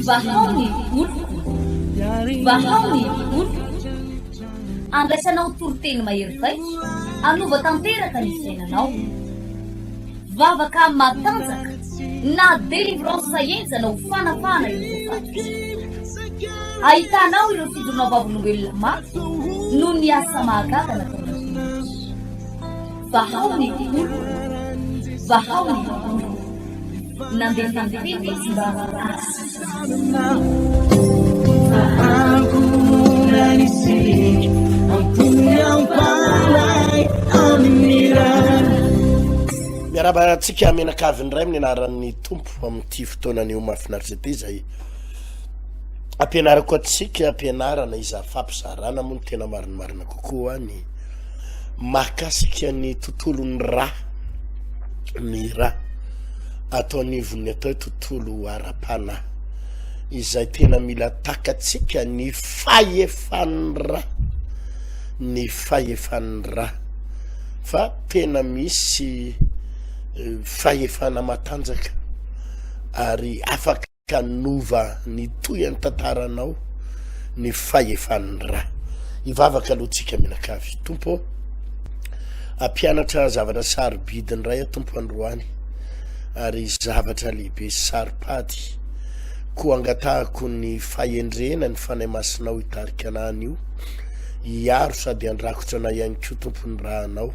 Vahao ny oloko, vahao ny oloko. Andraisanao toriteny mahery vaika, hanova tanteraka ny fiainanao. Vavaka matanjaka na délivrance henjana ho fanafahana ireo voafatotra. Ahitanao ireo fijoroana vavolombelona mafy noho ny asa mahagaga nataon'Andriamanitra. Vahao ny oloko, vahao ny oloko. Nandefa ny teny izy mba hahasitrana. Miarahaba antsika mianakavy indray amin'ny anaran'ny Tompo amin'ity fotoana anio mahafinaritra ity izay ampianarako antsika ampianarana iza fampizarana moa ny tena marinimarina kokoa ny mahakasika ny tontolon'ny ra ny ra ato anivon'ny atao hoe tontolo ara-panahy izay tena mila takatsika ny fahefan'ny ra ny fahefan'ny ra fa tena misy eh, fahefana matanjaka ary afaka ka nova ny tohian'ny tantaranao ny fahefan'ny ra. Hivavaka aloha tsika mianakavy. Tompo ô, ampianatra zavatra sarobidy indray aho Tompo androany ary zavatra lehibe sy saropady. Koa angatahako ny fahendrena ny Fanahy Masinao hitarika anah anio, hiaro sady handrakotra anah ihany koa Tompo ny rahanao.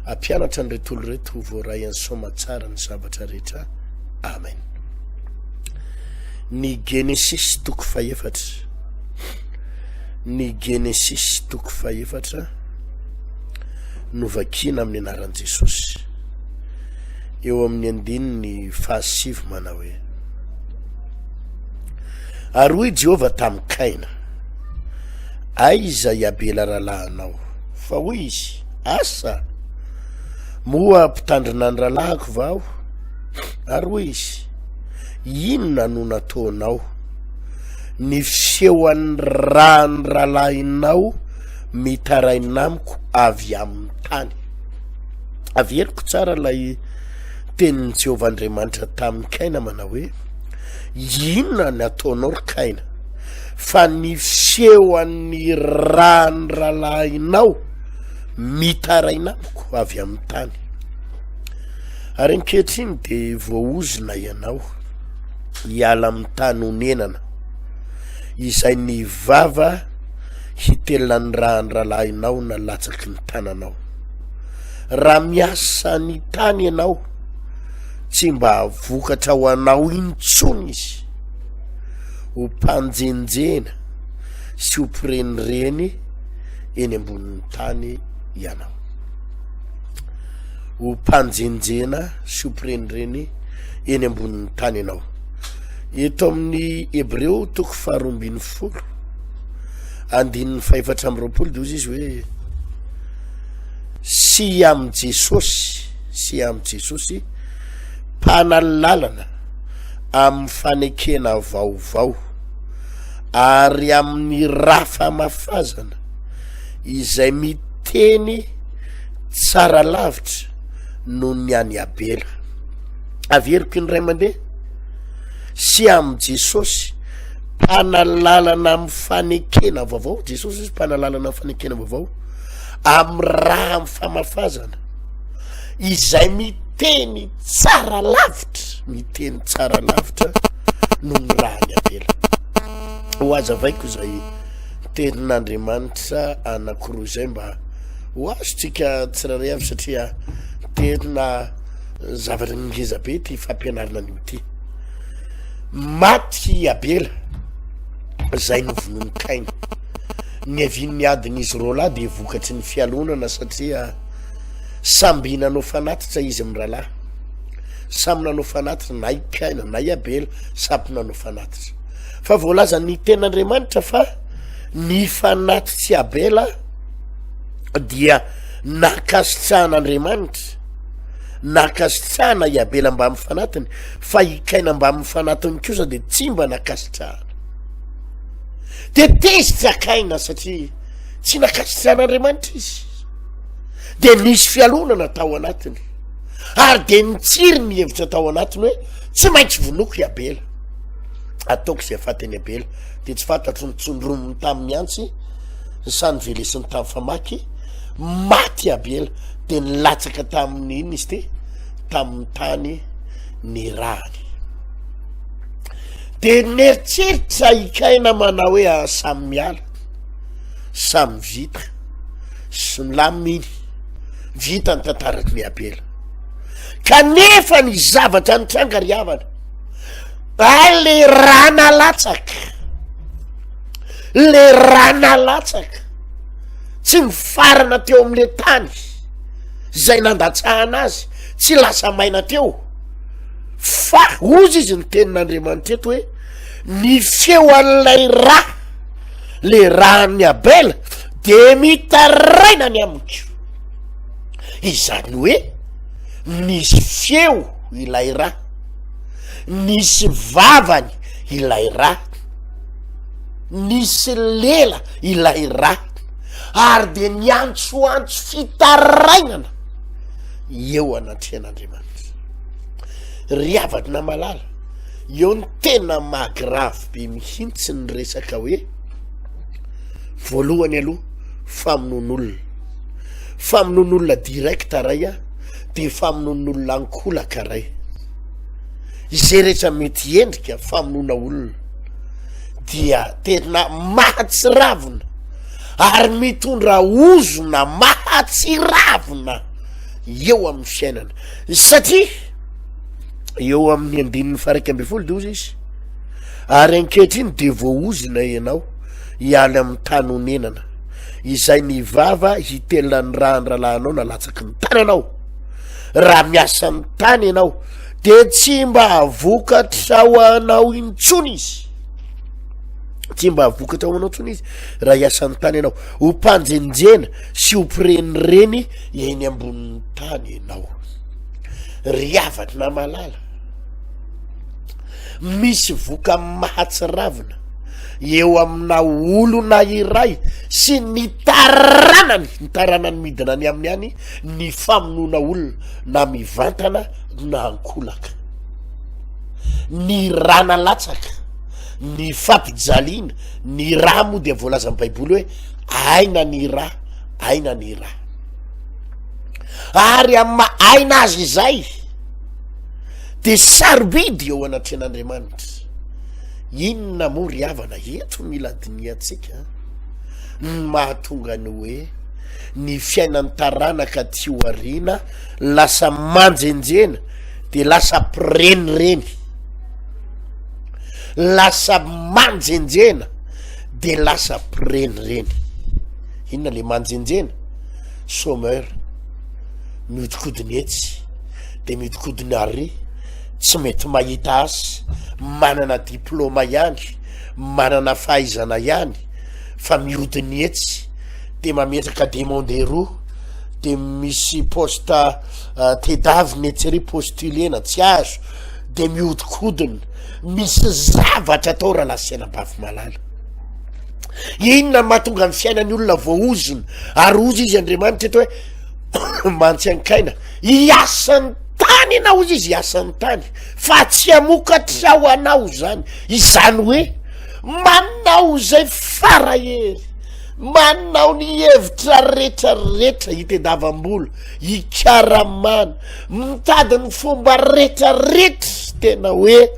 Ampianatra an'ireto olo ireto ho voaray an'i soamatsara ny zavatra rehetra. Amen. Ny Genesisy toko fahefatra. Ny Genesisy toko fahefatra novakina amin'ny anaran'i Jesosy. Eo amin'ny andininy fahasivy manao hoe Ary hoy Jehovah tamin'i Kaina, Aiza i Abela rahalahinao? Fa hoy izy, Asa, moa mpitandrina ny rahalahiko va aho? Ary hoy izy, Inona no nataonao? Ny fisehoan'ny ran'ny rahalahinao mitaraina amiko avy amin'ny tany. Averiko tsara ilay tenin'i Jehovah Andriamanitra tamin'i Kaina manao hoe, Inona ny ataonao ry Kaina? Fa ny fisehoan'ny ran'ny rahalahinao mitaraina amiko avy amin'ny tany. Ary ankehitriny dia voaozona ianao hiala amin'ny tany onenana, izay ny vava hitelina ny ràn'ny rahalahinao nalatsaky ny tananao. Raha miasa ny tany ianao, tsy mba hahavokatra ho anao intsony izy, ho mpanjenjena sy ho mpirenireny eny ambonin'ny tany ianao. Ho mpanjenjena sy ho mpirenireny eny ambonin'ny tany ianao. Eto amin'ny Hebreo toko faharoa ambin'ny folo, andininy fahefatra amby roapolo de ozy izy hoe sy amin'i Jesosy, sy amin'i Jesosy mpanalalana amin'ny fanekena vaovao ary amin'ny ra famafazana izay miteny tsara lavitra noho ny an'i Abela. Averiko indray mandeha, sy amin'i Jesosy, mpanalalana amin'ny fanekena vaovao, Jesosy izy mpanalalana amin'ny fanekena vaovao, amin'ny raha amin'ny famafazana, izay miteny tsara lavitra, miteny tsara lavitra noho ny rahan'i Abela. Ho azavaiko izay tenin'Andriamanitra anankiroa izay mba ho azontsika tsirairay avy satria tena zavatra ngeza be ty fampianarana an'io ty. Maty i Abela izay novonoin'i Kaina. Niavian'ny adin'izy roalahy dia vokatry ny fialonana satria samby nanao fanatitra izy mirahalahy. Samy nanao fanatitra na i Kaina na i Abela samy nanao fanatitra. Fa voalazan'ny tenin'Andriamanitra fa ny fanatits'i Abela dia nankasitrahan'Andriamanitra, nankasitrahana i Abela mbamin'ny fanatiny, fa i Kaina mbamin'ny fanatiny kosa dia tsy mba nankasitrahana. Dia tezitra Kaina satria tsy nankasitrahan'Andriamanitra izy. Dia nisy fialonana tao anatiny. Ary dia nitsiry ny hevitra tao anatiny hoe, Tsy maintsy vonoiko i Abela. Ataoko izay hahafaty an'i Abela. Dia tsy fantatro ny tsondrominy tamin'ny antsy sa ny velesiny tamin'ny famaky. Maty i Abela. Dia nilatsaka tamin'ny inona izy ity? Tamin'ny tany ny rany. Dia nieritreritra i Kaina manao hoe, ah, samy miala, samy vita, sy milamina iny. Vita ny tantaran'i ny Abela. Kanefa ny zavatra nitranga ry havana, ah, le rà nalatsaka, le rà nalatsaka, tsy mifarana teo am'le tany zay nandatsahana azy, tsy lasa maina teo, fa hozy izy ny tenin'Andriamanitra eto hoe, ny feo an'ilay rà, le ràn'i Abela de mitaraina ny amiko. Izany hoe nisy feo ilay rà, nisy vavany ilay rà, nisy lela ilay rà, ary dia niantsoantso fitarainana eo anatrehan'Andriamanitra. Ry havana malala, eo ny tena maha-grave be mihitsy ny resaka hoe, voalohany aloha, famonoan'olona. Famonoan'olona direct ray a, de famonoan'olona ankolaka ray. Izay rehetra mety endrika famonoana olona dia tena mahatsiravina ary mitondra ozona mahatsiravina eo amin'ny fiainana satria eo amin'ny andininy faha-11 de ozy izy ary ankehitriny de voaozona ianao hiala amin'ny tany onenana izay ny vava hitelina ny rà ny rahalahinao nalatsaky ny tananao. Raha miasa ny tany ianao, de tsy mba havokatra ho anao intsony izy. Tsy mba havokatra ho anao intsony izy raha hiasa ny tany ianao. Ho mpanjenjena sy ho mpirenireny eny ambonin'ny tany ianao. Ry havana malala, misy voka mahatsiravina eo amina olona iray sy ny taranany, ny taranany midina any aminy any, ny famonoana olona na mivantana na ankolaka. Ny rà nalatsaka, ny fampijaliana, ny rà moa dia voalazan'ny baiboly hoe aina ny rà, aina ny rà. Ary amin'ny maha aina azy izay dia sarobidy eo anatrehan'Andriamanitra. Inona moa ry havana eto mila dinihantsika ny mahatonga ny hoe ny fiainan'ny taranaka aty aoriana lasa manjenjena de lasa mpirenireny, lasa manjenjena de lasa mpirenireny. Inona le manjenjena? Chômeur, miodikodiny etsy de miodikodiny ary. tsy mety mahita asa, manana diploma ihany, manana fahaizana ihany fa mihodiny etsy de mametraka demande roa de misy poste tedavina etsy ary postulena tsy azo de miodikodina, misy zavatra atao rahalahy sy anabavy malala. Inona no mahatonga ny fiainan'ny olona voaozona? Ary hozy izy Andriamanitra eto hoe mantsy ankaina hiasa ny tany ianao hozy izy hiasa ny tany fa tsy hamokatra ho anao izany. Izany hoe manao izay fara hery, manao ny hevitra rehetra rehetra hitediavam-bola, hikaramana, mitady ny fomba rehetra rehetra tena hoe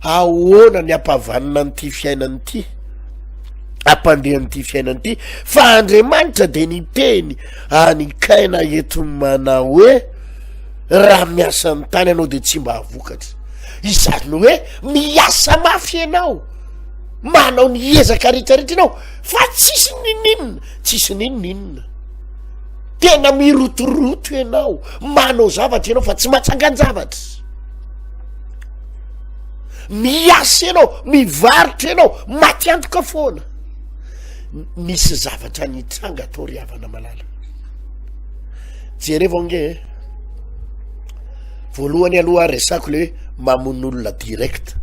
ahoana ny hampavanona an'ity fiainana ity, hampandeha an'ity fiainana ity, fa Andriamanitra dia niteny any Kaina eto manao hoe raha miasa ny tany ianao de tsy mba hahavokatra. Izany hoe miasa mafy ianao, manao ny ezaka rehetrarehetra ianao fa tsisy ninoninona, tsisy ninoninona. Tena mirotoroto ianao, manao zavatra ianao fa tsy mahatsangan-javatra. Miasa ianao, mivarotra ianao, maty antoka foana. Nisy zavatra nitranga tao ry havana malala. Jerevo ange e. Voalohany aloha resako le hoe mamono olona direct.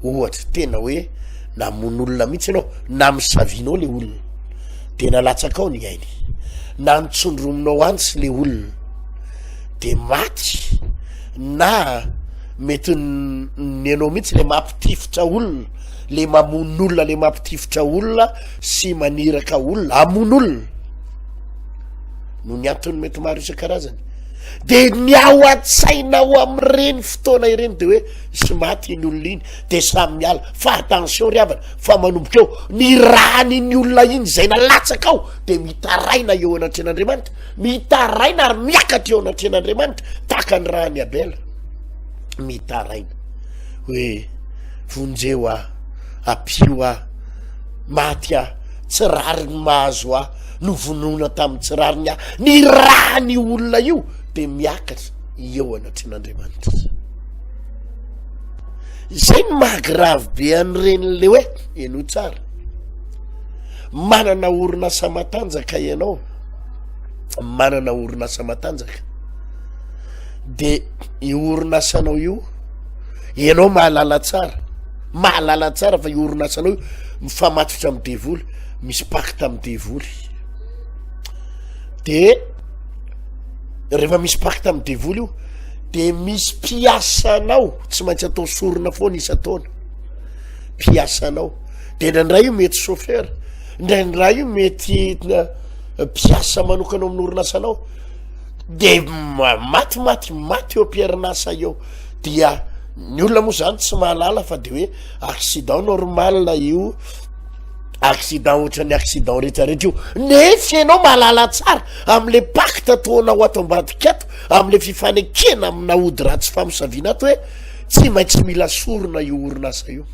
Ohatra tena hoe namono olona mihitsy ianao, na misavinao le olona de nalatsakao ny ainy, na nitsondrominao antsy le olona de maty. Na mety ny anao mihitsy le mampitifitra olona, le mamono olona, le mampitifitra olona sy maniraka olona hamono olona noho ny antony mety maro isan-karazany. De ny ao an-tsainao amin'ireny fotoana ireny de hoe sy maty iny olona iny de samy miala. Fa attention ry havana fa manomboka eo ny ràn'iny olona iny izay nalatsaka ao de mitaraina eo anatrehan'Andriamanitra. Mitaraina ary miakatra eo anatrehan'Andriamanitra tahaka ny rahan'i Abela. Mitaraina hoe vonjeo aho, ampio aho, maty aho, tsy rariny mahazo aho, novonoina tamin'ny tsy rariny aho. Ny ràn'io olona io dia miakatra eo anatrehan'Andriamanitra. Izay no maha grave be an'ireny le hoe henoy tsara. Manana orinasa matanjaka ianao. manana orinasa matanjaka de io orinasanao io ianao mahalala tsara mahalala tsara fa io orinasanao io mifamatotra amy devoly misy pacte amy devoly de rehefa misy pacte amy devoly io de misy mpiasanao tsy maintsy atao sorona foana isan-taona mpiasanao de indraindray io mety chauffeur indraindray io mety mpiasa manokana ao amin'ny orinasanao de maty maty maty eo am-perinasa eo dia ny olona moa zany tsy mahalala fa de hoe accident normal io accident ohatran'ny accident rehetrarehetra io nefa ianao mahalala tsara am'le pacte ataonao ato ambadika ato am'le fifanekena amina ody ratsy famosaviana ato hoe tsy maintsy mila sorona io orinasa io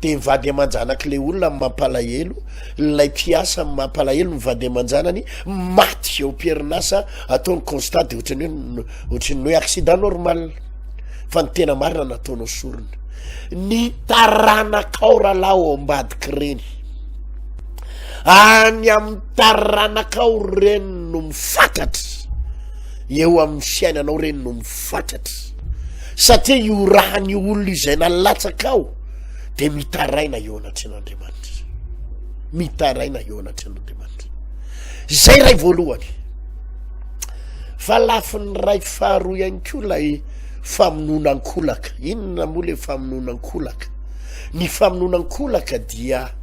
de ny vady aman-janak'le olona mampalahelo Ilay mpiasa mampalahelo ny vady aman-janany maty eo am-perinasa atao ny constat de ohatran'ny hoe ohatran'ny hoe accident normal fa ny tena marina nataonao sorona ny taranakao rahalahy ao ambadiky reny any amin'ny taranakao reny no mifatratra eo amin'ny fiainanao reny no mifatratra satria io rahany olona izay nalatsakao de mitaraina eo anatrehan'Andriamanitra mitaraina eo anatrehan'Andriamanitra zay ray voalohany fa lafiny ray faharoa ihany koa lay famonoana ankolaka inona moa le famonoana ankolaka ny famonoana ankolaka dia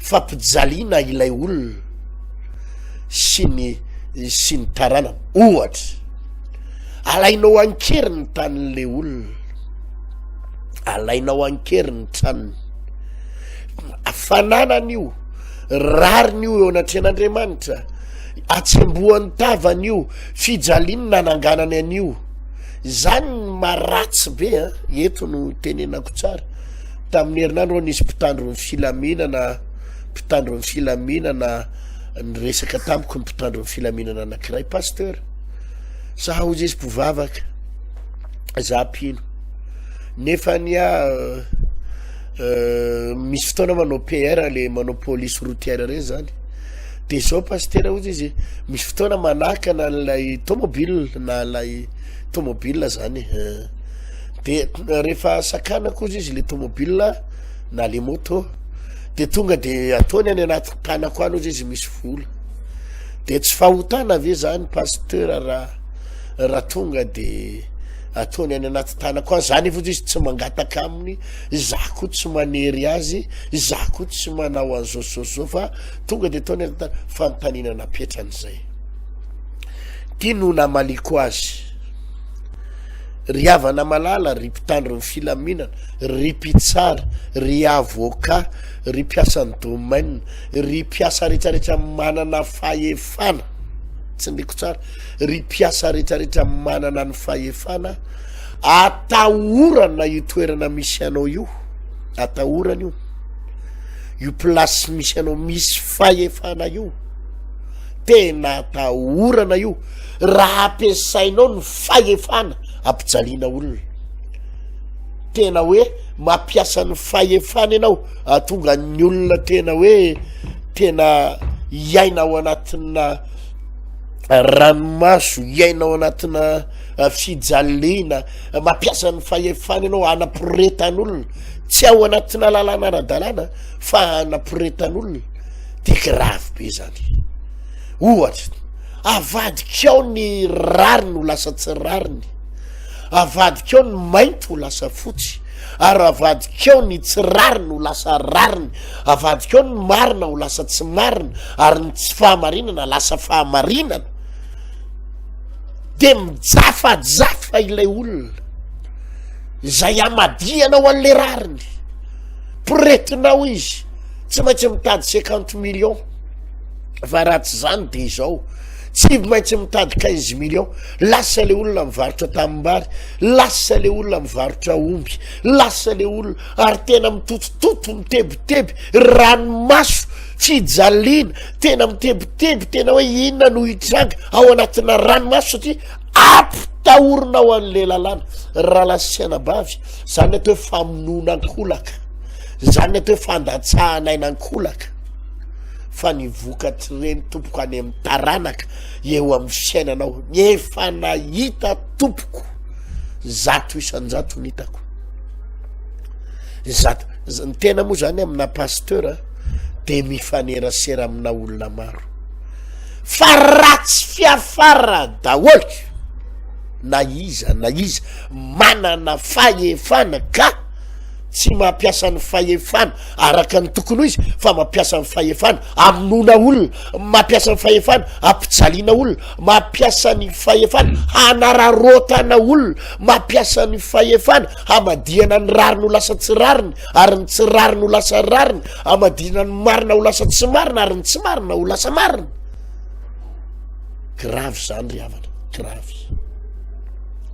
fampijaliana ilay olona sy ny sy ny taranany ohatra alainao ankery ny tanin'le olona alainao ankery ny tranony fananany io rariny io eo anatrehan'Andriamanitra atsembohan'ny tavany io fijaliany nananganany an'io zany ny maratsy be a eto no tenenako tsara tamin'ny herinandro aho nisy mpitandro ny filaminana mpitandro ny filaminana niresaka tamiko ny mpitandro ny filaminana anankiray pasteur za hozy izy mpivavaka za mpino nefa ny a euh, misy fotoana manao PR le manao police routière reny zany de zao pastera ozy izy misy fotoana manakana an'ilay tomobile na lay tomobile zany euh, de rehefa sakanako ozy izy le tomobile na le moto de tonga de ataony any anaty tanako any ozy izy misy vola de tsy fahotana ve zany pasteur raha raha tonga de ataony any anaty tanako any za nefa ozy izy tsy mangataka aminy za koa tsy manery azy za koa tsy manao an'zao zao zao fa tonga de ataony any tana fanontaniana napetrany zay ty no namaliko azy ry havana malala ry mpitandro ny filaminana ry mpitsara ry avocat ry mpiasan'ny domaine ry mpiasa rehetrarehetra manana fahefana tsindriko tsara ry mpiasa rehetrarehetra manana ny fahefana atahorana io toerana misy anao io atahorana io io place misy anao misy fahefana io tena atahorana io raha ampiasainao ny fahefana ampijaliana olona tena hoe mampiasa ny fahefana ianao atonga ny olona tena hoe tena hiaina ao anatina ranomaso hiaina ao anatina eh, fijaliana mampiasa ny fahefana ianao anaporetan'olona tsy ao anatina lalàna ara-dalàna fa anaporetan'olona de grave be zany ohatra avadika ao ny rariny ho lasa tsy rariny. Avadika ao ny mainty ho lasa fotsy, ary avadika ao ny tsy rariny ho lasa rariny, avadika ao ny marina ho lasa tsy marina, ary ny tsy fahamarinana lasa fahamarinana. De mijafajafa ilay olona izay amadihanao an'le rariny, poretinao izy, tsy maintsy mitady cinquante millions, fa raha tsy zany de izao. Tsy maintsy mitady 15 millions. Lasa le olona mivarotra tanimbary, lasa le olona mivarotra omby, lasa le olona ary tena mitotototo, mitebiteby, ranomaso, fijaliana, tena mitebiteby, tena hoe inona no hitranga ao anatina ranomaso satria ampitahorinao an'le lalàna. Rahalahy sy anabavy, zany atao hoe famonoana ankolaka, zany atao hoe fandatsahana aina ankolaka. fa ny vokatr'ireny tompoko any amin'ny taranaka eo amin'ny fiainanao efa nahita tompoko 100% ny hitako zato ny tena moa zany amina pasteur de mifanerasera amina olona maro fa ratsy fiafara daholo na iza na iza manana fahefana ka tsy mampiasa ny fahefana araka ny tokony ho izy fa mampiasa ny fahefana amonoana olona, mampiasa ny fahefana ampijaliana olona, mampiasa ny fahefana hanararaotana olona, mampiasa ny fahefana hamadihana ny rariny ho lasa tsy rariny ary ny tsy rariny ho lasa rariny, hamadihana ny marina ho lasa tsy marina ary ny tsy marina ho lasa marina. Grave zany ry havana, grave,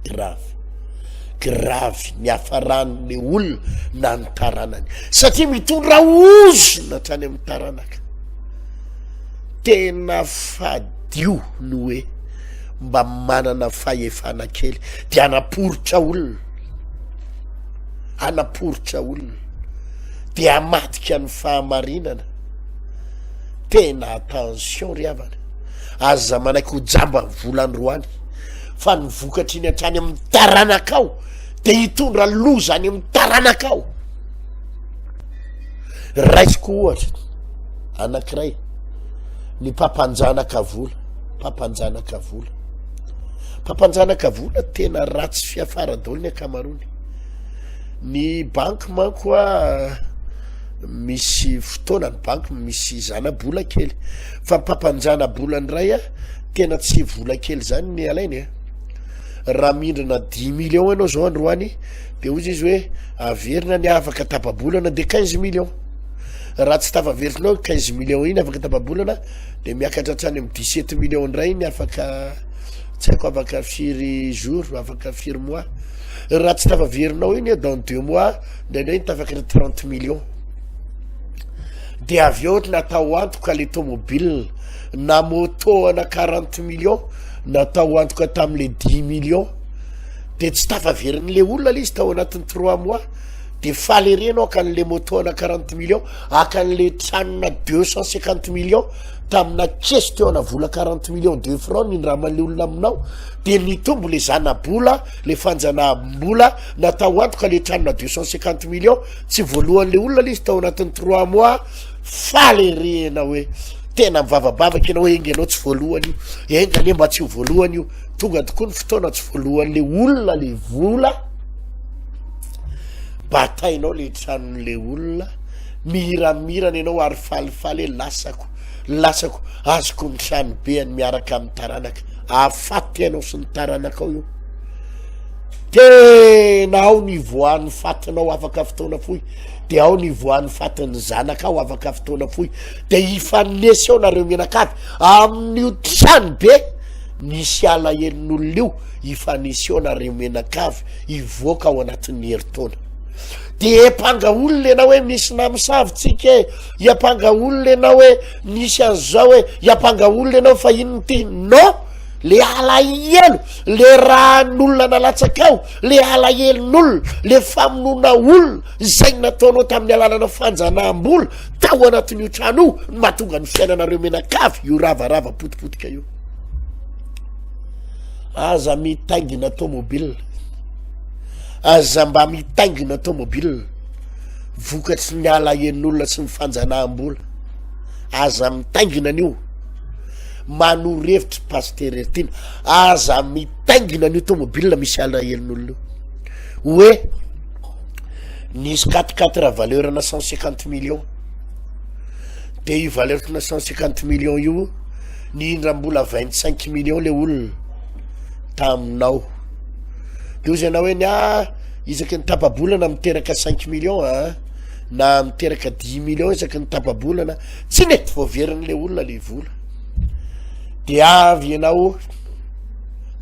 grave. Grave ny hafaran'le olona na ny taranany satria mitondra ozona hatrany amin'ny taranaka. Tena fadio ny hoe mba manana fahefana kely de anaporitra olona, anaporitra olona de hamadika ny fahamarinana. Tena attention ry havana, aza manaiky ho jamba ny vola androany. fa ny vokatry iny hatrany amin'ny taranakao de hitondra loza any amin'ny taranakao. Raisiko ohatra anankiray, ny mpampanjanaka vola, mpampanjanaka vola, mpampanjanaka vola tena ratsy fiafara daholo ny ankamaroany. Ny banky manko a misy fotoana ny banky misy zana-bola kely, fa mpampanjana-bola ndray a Tena tsy vola kely zany ny alainy a. Raha mindrana dix millions ianao zao androany de hozy izy hoe averina ny afaka tapa-bolana de quinze millions. Raha tsy tafaverinao quinze millions iny afaka tapa-bolana de miakatra hatrany amin'ny dix sept millions indray iny afaka tsy haiko afaka firy jour, afaka firy mois. Raha tsy tafaverinao iny dans deux mois indraindray iny tafakatra trente millions. De avy eo ohatra natao antoka le tomobile na moto ana quarante millions natao antoka tamle dix millions de tsy tafaverin'le olona le izy tao anatin'ny trois mois de faly ery enao aka an'le moto ana quarante millions aka an'le tranona deux cent cinquante millions tamina kesy teo ana vola quarante millions de francs nindraman'le olona aminao de nitombo le zanabola le fanjanaham-bola natao antoka le tranona deux cent cinquante millions tsy voalohan'le olona le izy tao anatin'ny trois mois Faly ery enao hoe tena mivavabavaka enao hoe enga enao tsy voalohany io, enga anie mba tsy ho voalohany io, tonga tokoa ny fotoana tsy voalohan'le olona le vola, batainao le tranon'le olona, mihiramirana enao ary falifaly hoe lasako, lasako, azoko ny tranobeany miaraka amin'ny taranaka, ahafaty anao sy ny taranakao io, tena ao ny ivoahan'ny fatinao afaka fotoana fohy. de ao ny ivoahan'ny fatin'ny zanakao afaka fotoana fohy de hifanesy eo nareo mianakavy amin'io trano be nisy alahelon'olona io hifanesy eo nareo mianakavy hivoaka ao anatin'ny herintaona de hiampanga olona ianao hoe misy namosavy tsika e hiampanga olona ianao hoe nisy an'izao e hiampanga olona ianao fa inona ity non le alahelo le rahan'olona nalatsakao le alahelon'olona, le famonoana olona izay nataonao tamin'ny alalana fanjanaham-bola tao anatin'io trano io no mahatonga ny fiainanareo menakavy io ravarava potipotika io. Aza mitaingina tomobile, aza mba mitaingina tomobile vokatry ny alahelon'olona sy ny fanjanaham-bola. Aza mitaingina an'io. Manoro hevitra Pasitera Heritiana, aza mitaingina an'io tomobile misy alahelon'olona io. Hoe nisy quatre quatre valeur na 150 millions. De io valeur na 150 millions io nihindram-bola 25 millions le olona taminao. De hozy ianao hoe ny ah isaky ny tapa-bolana miteraka 5 millions ah na miteraka 10 millions isaky ny tapa-bolana Tsy nety voaverin'le olona le vola. De avy ianao,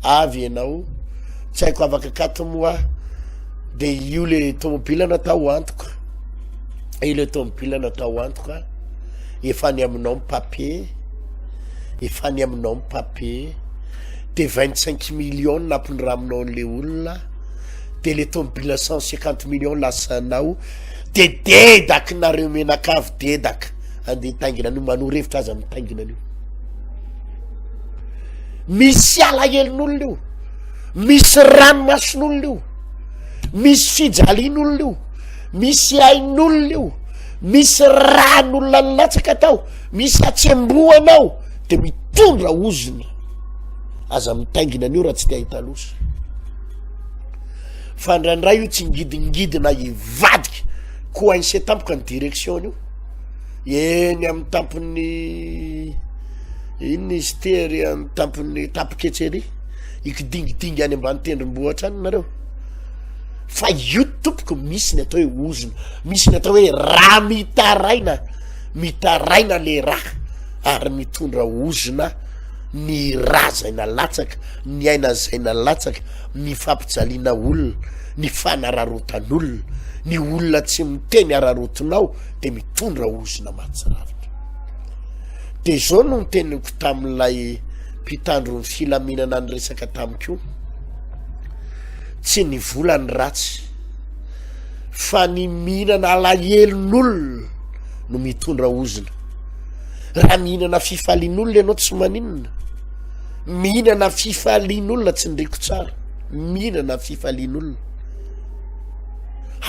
avy ianao, tsy haiko avaka akato moa, de io le tomobile natao antoka, io le tomobile natao antoka, efa any aminao ny papier, efa any aminao ny papier, de 25 millions nampindraminao an'le olona, de le tomobile 150 millions lasanao, De dedak nareo menakavy dedak andeha hitaingina an'io manoro hevitra aza mitaingina an'io misy alahelon'olona io misy ranomason'olona io misy fijalian'olona io misy ain'olona io misy ran'olona nilatsaka tao misy hatsembohana ao de mitondra ozona aza mitaingina an'io raha tsy te hahita loza Fa indraindray io tsy ngidingidina hivadika, coincé tampoka ny direction-ny io. Eny amin'ny tampon'ny inona izy ity ery amin'ny tampon'ny tapoketsy ery, hikidingidingy any ambany tendrombohitra any nareo. Fa io tompoko misy ny atao hoe ozona, misy ny atao hoe raha mitaraina, mitaraina le raha ary mitondra ozona ny ra zay nalatsaka, ny aina zay nalatsaka. ny fampijaliana olona, ny fanararotan'olona, ny olona tsy miteny ararotinao de mitondra ozona mahatsiravina. De zao no niteniko tamin'ilay mpitandro ny filaminana niresaka tamiko, tsy ny vola ny ratsy fa ny mihinana alahelon'olona no mitondra ozona. Raha mihinana fifalian'olona ianao tsy maninona. Mihinana fifalian'olona tsindriko tsara. Mihinana fifalian'olona.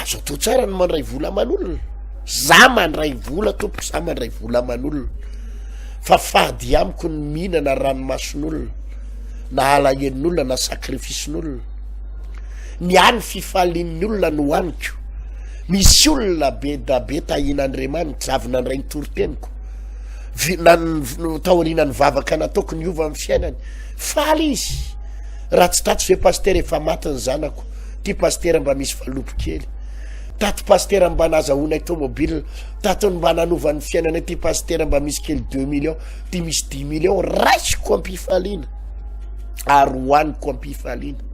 Azo atao tsara ny mandray vola aman'olona. Za mandray vola tompoko, za mandray vola aman'olona. Fa fady amiko ny mihinana ranomason'olona, na alahelon'olona, na sacrifice-n'olona. Ny ahy ny fifalian'ny olona no hohaniko. Misy olona be da be tahian'Andriamanitra avy nandray ny toriteniko. Taoriana ny vavaka nataoko niova ny fiainany. Faly izy. Raha tsy tato ve pasitera efa maty ny zanako. Ty pasitera mba misy valopy kely. Tato pasitera mba nazahoanay tomobile. Tato ny mba nanova ny fiainanay ty pasitera mba misy kely 2 millions. Ty misy 10 millions. Raisiko am-pifaliana. Ary hohaniko am-pifaliana.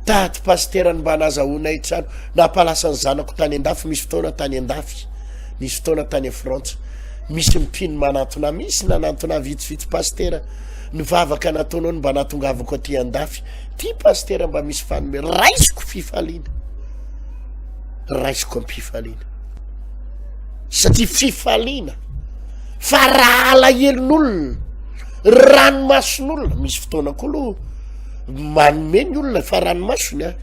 Tato pasitera ny mba nazahoanay trano. Nampalasa ny zanako tany an-dafy misy fotoana tany an-dafy. Nisy fotoana tany Frantsa, misy mpino manantona, misy nanantona vitsivitsy pasitera, ny vavaka nataonao no mba nahatongavako aty andafy, ty pasitera mba misy fanome, raisiko fifaliana, raisiko am-pifaliana, satria fifaliana fa raha alahelon'olona, ranomason'olona, misy fotoana koa aloha manome ny olona fa ranomasony a.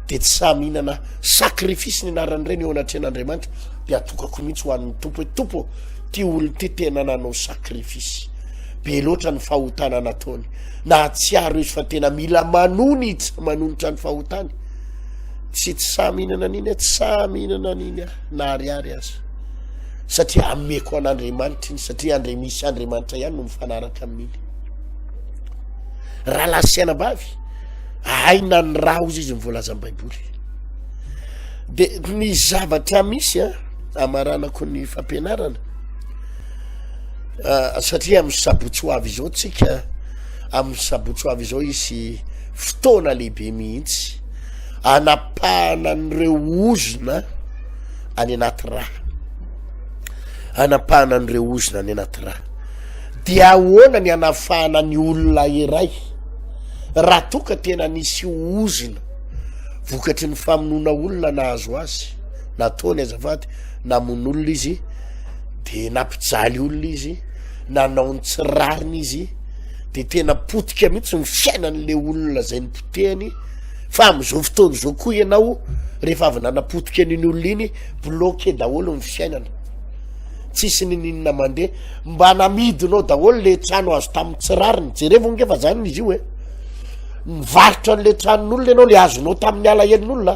de tsy sahy mihinana sacrifice ny anaran'ireny eo anatrehan'Andriamanitra de atokako mihitsy ho an'ny Tompo hoe Tompo ô, ty olona ty tena nanao sacrifice be loatra ny fahotana nataony, nahatsiaro izy fa tena mila manonitra manonitra ny fahotany, tsy tsy sahy mihinana an'iny aho, tsy sahy mihinana an'iny aho na ariary aza, satria ameko an'Andriamanitra iny, satria Andria misy Andriamanitra ihany no mifanaraka amin'iny. Rahalahy sy anabavy, Aina ny ra hozy izy ny voalazan'ny baiboly. De ny zavatra misy a amaranako ny fampianarana ah, satria amin'ny sabotsy ho avy izao tsika amin'ny sabotsy ho avy izao hisy fotoana lehibe mihitsy anapahana an'ireo ozona any anaty ra anapahana an'ireo ozona any anaty ra dia ahoana ny anafahana ny olona iray Raha toa ka tena nisy ozona vokatry ny famonoana olona nahazo azy, nataony azafady, namono olona izy, de nampijaly olona izy, nanao ny tsy rariny izy, de tena potika mihitsy ny fiainan'le olona zay nipotehany, fa am'izao fotoana izao koa ianao rehefa avy nanapotika an'iny olona iny, bloqué daholo ny fiainana. tsisy ninininona mandeha, mba namidinao daholo le trano azo tamin'ny tsy rariny, jerevo ange fa zany izy io e, nivarotra an'le tranon'olona ianao, le azonao tamin'ny alahelon'olona,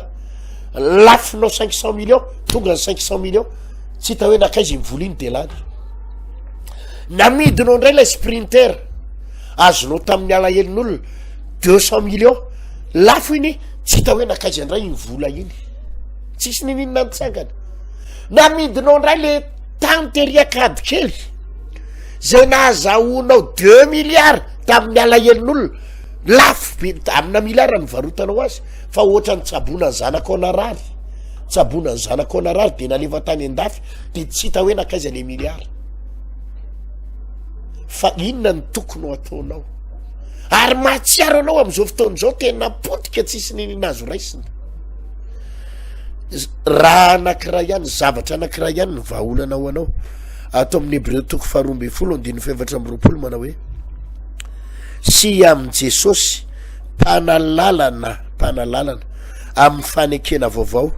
lafonao 500 millions, tonga ny 500 millions, tsy hita hoe nakaiza iny vola iny de lany. Namidinao indray ilay sprinter, azonao tamin'ny alahelon'olona, 200 millions, lafo iny, tsy hita hoe nakaiza indray iny vola iny, tsisy nininona nitsangana. Namidinao indray le tany tery akady kely, zay nahazahoanao deux milliards tamin'ny alahelon'olona, lafo be, amina milliard nivarotanao azy, fa ohatra ny tsaboina ny zanakao narary, tsaboina ny zanakao narary de nalefa tany an-dafy, de tsy hita hoe nakaiza le milliard. Fa inona ny tokony ho ataonao? Ary mahatsiaro anao am'izao fotoana izao tena potika tsisy niniana azo raisina. Raha anankiray ihany, zavatra anankiray ihany ny vahaolana ho anao. Ato amin'ny Hebreo toko faharoa ambin'ny folo andininy fahefatra amby roapolo manao hoe sy amin'i Jesosy mpanalalana mpanalalana amin'ny fanekena vaovao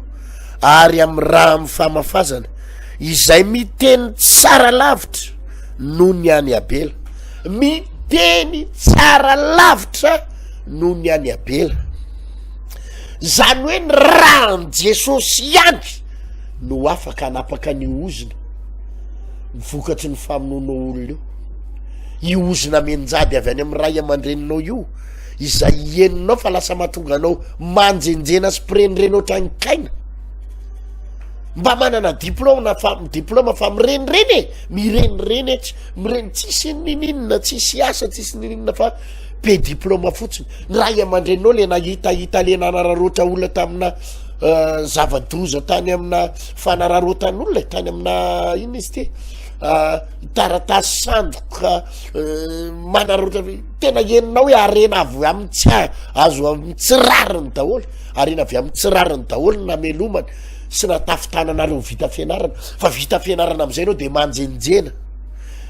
ary amin'ny raha amin'ny famafazana izay miteny tsara lavitra noho ny an'i Abela. Miteny tsara lavitra noho ny an'i Abela. Zany hoe ny ràn'i Jesosy ihany no afaka hanapaka ny ozona vokatry ny famonoanao olona io. Io ozona mianjady avy any amin'ny ray aman-dreninao io, izay henonao fa lasa mahatonga anao manjenjena sy mpirenireny ohatran'ny kaina. Mba manana diplôme fa diplôme fa mirenireny e, mirenireny etsy, mireny tsisy nininona, tsisy asa, tsisy nininona fa be diplôme fotsiny. Ny ray aman-dreninao le nahitahita le nanararaotra olona tamina euh, zava-doza tany amina fanararaotan'olona e, tany amina inona izy ty euh, taratasy sandoka euh, manararaotra tena henonao hoe harena avy amin'ny tsy azo amin'ny tsy rariny daholo, harena avy amin'ny tsy rariny daholo ny namelomany sy natafitananareo vita fianarana, fa vita fianarana am'izay ianao de manjenjena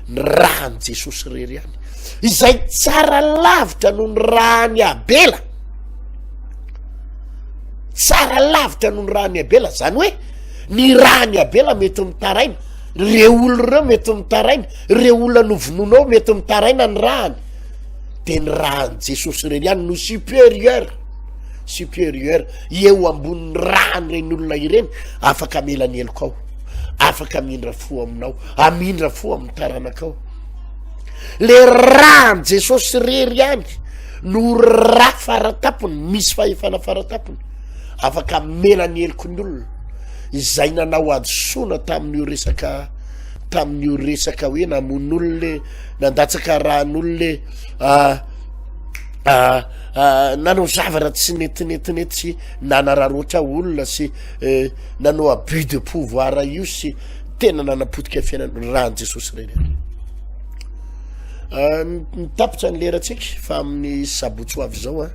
ny ràn'i Jesosy irery ihany, izay tsara lavitra noho ny ràn'i Abela, tsara lavitra noho ny ràn'i Abela, zany hoe ny ràn'i Abela mety mitaraina, reo olona ireo mety mitaraina, reo olona novonoinao mety mitaraina ny ràny, de ny ràn'i Jesosy irery ihany no supérieur, supérieur eo ambonin'ny ràn'ireny olona ireny, afaka hamela ny helokao, afaka hamindra fo aminao, hamindra fo amin'ny taranakao. Le ràn'i Jesosy irery ihany no rà faratapony, misy fahefana faratapony, afaka hamela ny heloky ny olona izay nanao hadisoana tamin'io resaka tamin'io resaka hoe namono olona e, nandatsaka ràn'olona e, nanao zavatra tsy netinetinety sy nanararaotra olona sy eh, nanao abus de pouvoir io sy tena nanapotika fiainana raha Jesosy ireny ary. Ah, nitapitra ny lerantsika fa amin'ny sabotsy ho avy izao a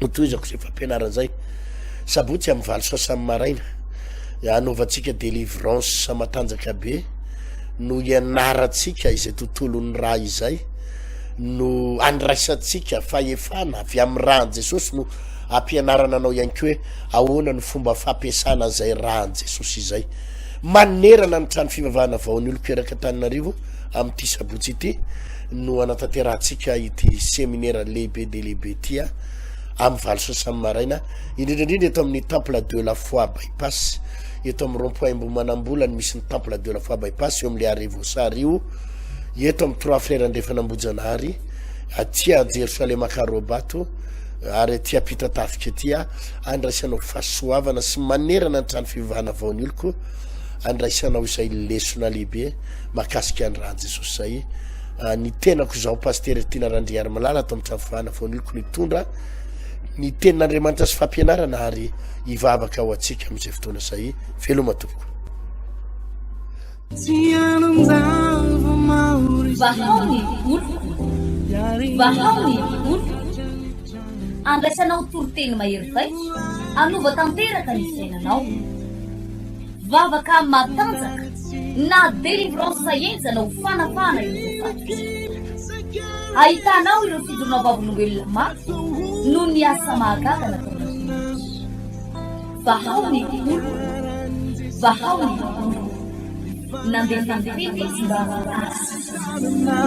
hotohizako izay fampianarana izay sabotsy amin'ny valo sasany maraina anaovantsika délivrance matanjaka be no ianarantsika izay tontolon'ny raha izay no andraisantsika fahefana avy amin'ny ràn'i Jesosy no ampianarana anao ihany koa hoe ahoana no fomba fampiasana an'izay ràn'i Jesosy izay. Manerana ny trano fivavahana vaon'ny olom-pieraka Antananarivo amin'ity sabotsy ity no anatanterahantsika ity seminera lehibe dia lehibe ity amin'ny valo sasany maraina, indrindra indrindra eto amin'ny Temple de la Foi Bypass, eto amin'ny rond point Ambohimanambola no misy ny Temple de la Foi Bypass, eo amin'ilay arrêt Voasary io. Eto amin'ny Trois Frères Andrefan'Ambohijanahary, aty Jerosalema Ankarobato, ary aty Ampitatafika aty andraisanao fahasoavana sy manerana ny trano fivavahana vao ny oloko, andraisanao izay lesona lehibe mahakasika ny ràn'i Jesosy izay. Ah, ny tenako izao Pasitera Tiana Randriarimalala ato amin'ny trano fivavahana vao ny oloko nitondra ny tenin'Andriamanitra sy fampianarana ary hivavaka ho antsika amin'izay fotoana izay. Veloma tompoko. Vahao ny oloko, vahao ny oloko. Andraisanao toriteny mahery vaika, hanova tanteraka ny fiainanao. Vavaka matanjaka na délivrance henjana ho fanafahana ireo voafatotra. Ahitanao ireo fijoroana vavolombelona mafy noho ny asa mahagaga nataon'Andriamanitra. Vahao ny oloko, vahao ny oloko. Nandefa ny Teniny Izy mba hahasitrana.